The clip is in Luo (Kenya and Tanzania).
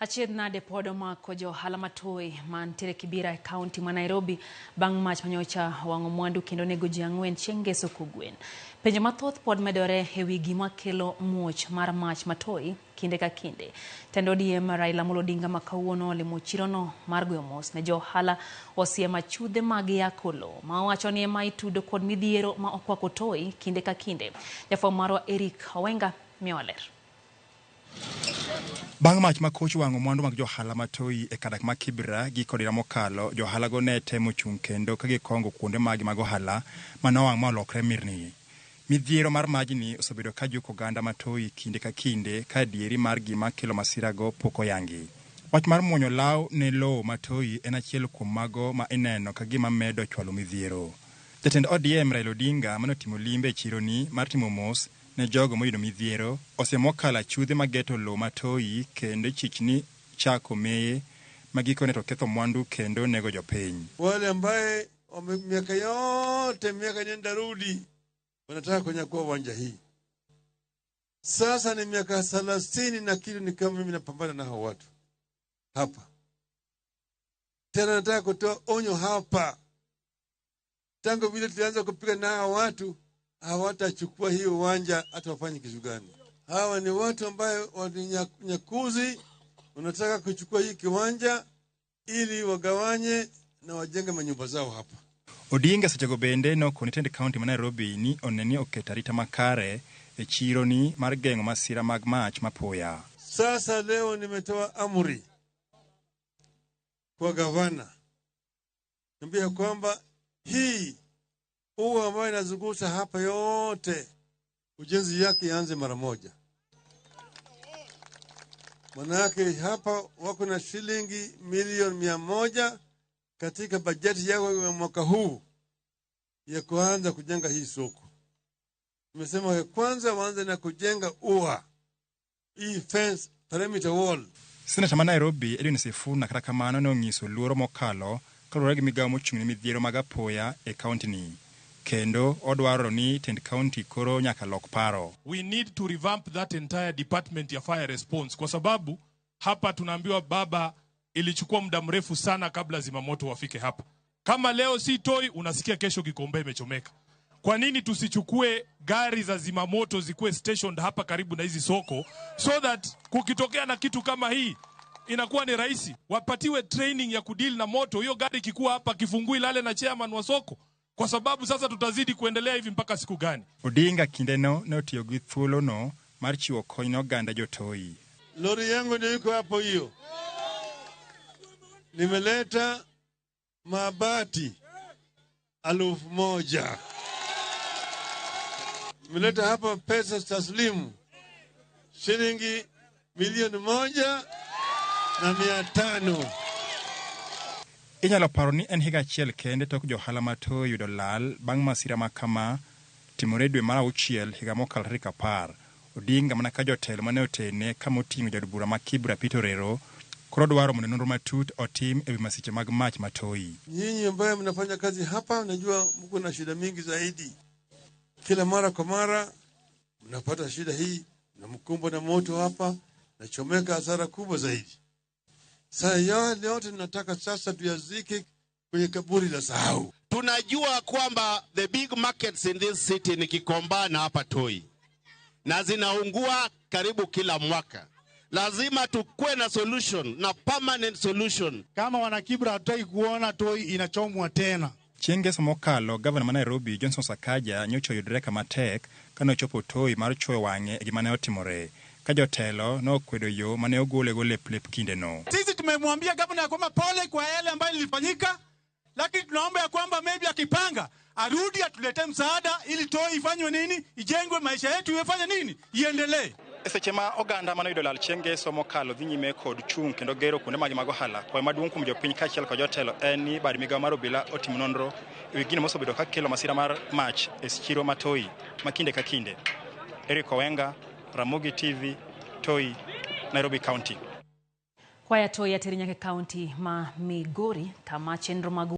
Achiedh nade pod omako jo ohala matoi mantiere Kibera e kaunti ma Nairobi bang' mach manyocha owang'o mwandu kendo nego ji ang'wen chieng' ngeso kogwen. Penjo mathoth pod medore e wi gima kelo muoch mar mach matoi kinde ka kinde. Tend ODM Raila Amolo Odinga ma kawuono olimo chirono mar goyo mos ne jo ohala osiemo achudhe mag yako lowo ma owacho ni ema itudo kod midhiero ma okwako toi kinde ka kinde. Jafwambo marwa Eric Owenga miyowa ler. Bang' mach ma koch wang'o mwandu mag johala ma Toi e kar dak ma Kibra giko dira mokalo, johalago ne temo chung' kendo ka gikongo kuonde maggi mag ohala ma nowang' ma olokre mirni. Midhiero mar majni osebedo ka juko oganda ma Toi kinde ka kinde ka adieri mar gima kelo masirago pok oyangi. Wach mar muonyo law ne lowo ma Toi en achiel kuom mago ma ineno ka gima medo chwalo midhiero. Jatend ODM Raila Odinga mane otimo limbe e chironi mar timo mos ne jogo moyudo midhiero osemokalo achudhe mageto lowo ma Toi kendo ichich ni chako meye ma gikone to ketho mwandu kendo nego jopiny. Wale ambaye miaka yote miaka nenda rudi wanataka kunyakua uwanja hii. Sasa ni miaka 30 na kitu, ni kama mimi napambana na hao watu hapa. Tena nataka kutoa onyo hapa, tangu vile tulianza kupiga na hao watu hawatachukua hii uwanja hata wafanye kitu gani. Hawa ni watu ambayo wanyakuzi, wanataka kuchukua hii kiwanja ili wagawanye na wajenge manyumba zao hapa. Odinga sechego bende nokone tend kaunti ma Nairobi ni one ni oketo arita makare e chironi mar geng'o masira mag mach mapoya. Sasa leo nimetoa amri kwa gavana, niambia kwamba hii ua ambayo inazunguka hapa yote ujenzi yake ianze mara moja. Manake hapa wako na shilingi milioni 100 katika bajeti yao ya mwaka huu ya kuanza kujenga hii soko. Nimesema kwanza waanze na kujenga ua, hii fence, perimeter wall. Seneta ma Nairobi Edwin Sifuna kata kamano ne onyiso luoro mokalo kaluwore gi migawo mochung' ne midhiero mag apoya e kaunti ni. Kendo odwaro ni tend kaunti koro nyaka lok paro. We need to revamp that entire department ya fire response kwa sababu hapa tunaambiwa baba, ilichukua muda mrefu sana kabla zimamoto wafike hapa. Kama leo si Toi, unasikia kesho Gikomba imechomeka. Kwa nini tusichukue gari za zimamoto zikuwe stationed hapa karibu na hizi soko so that kukitokea na kitu kama hii inakuwa ni rahisi. Wapatiwe training ya kudeal na moto. Hiyo gari ikikuwa hapa kifungui lale na chairman wa soko, kwa sababu sasa tutazidi kuendelea hivi mpaka siku gani? Odinga kindeno ne otiyo gi thuolono mar chiwo kony ne oganda jotoi. Lori yangu ndio iko hapo hiyo. Nimeleta mabati 1000. Nimeleta hapa pesa taslimu shilingi 1,500,000. Inyalo paro ni en higa achiel kende tok johala ma Toi yudo lal bang' masira ma kama timore dwe mar auchiel higa mokalo tarik 10. Odinga mana ka jotelo mane otene kama oting'o jaod bura ma Kibra Peter Orero koro dwaro mondo nonro matut otim ewi masiche mag mach ma Toi. Nyinyi ambaye mnafanya kazi hapa, najua mko na shida mingi zaidi. Kila mara kwa mara mnapata shida hii, na mkumbwa na moto hapa, nachomeka hasara kubwa zaidi. Sasa yale yote tunataka sasa tuyazike kwenye kaburi la sahau. Tunajua kwamba the big markets in this city ni Gikomba na hapa Toi, na zinaungua karibu kila mwaka. Lazima tukue na solution, na permanent solution. Kama wana Kibra hatutaki kuona Toi inachomwa tena. Chieng' ngeso mokalo, gavana ma Nairobi Johnson Sakaja nyocha oyudore kama tek kane ochopo Toi mar chuoyo wang'e e gima ne otimore, ka jotelo ne okwedo yo mane ogolego lep lep kindeno. Sisi tumemwambia gavana ya kwamba pole kwa yale ambayo ilifanyika, lakini tunaomba ya kwamba maybe akipanga arudi atuletee msaada ili Toi ifanywe nini, ijengwe, maisha yetu ifanye nini, iendelee. E seche ma oganda mane oyudo lal chieng' ngeso mokalo dhi nyime kod chung' kendo gero kuonde mag mag ohala, kwayo maduong' kuom jopiny kaachiel kod jotelo en ni bad migawo mar obila otim nonro ewi gino mosebedo ka kelo masira mar mach e chiro ma Toi ma kinde ka kinde. Eric Owenga, Ramogi TV, Toi, Nairobi County. Kwaya Toi ateri nyaka e kaunti ma Migori kama chenro mag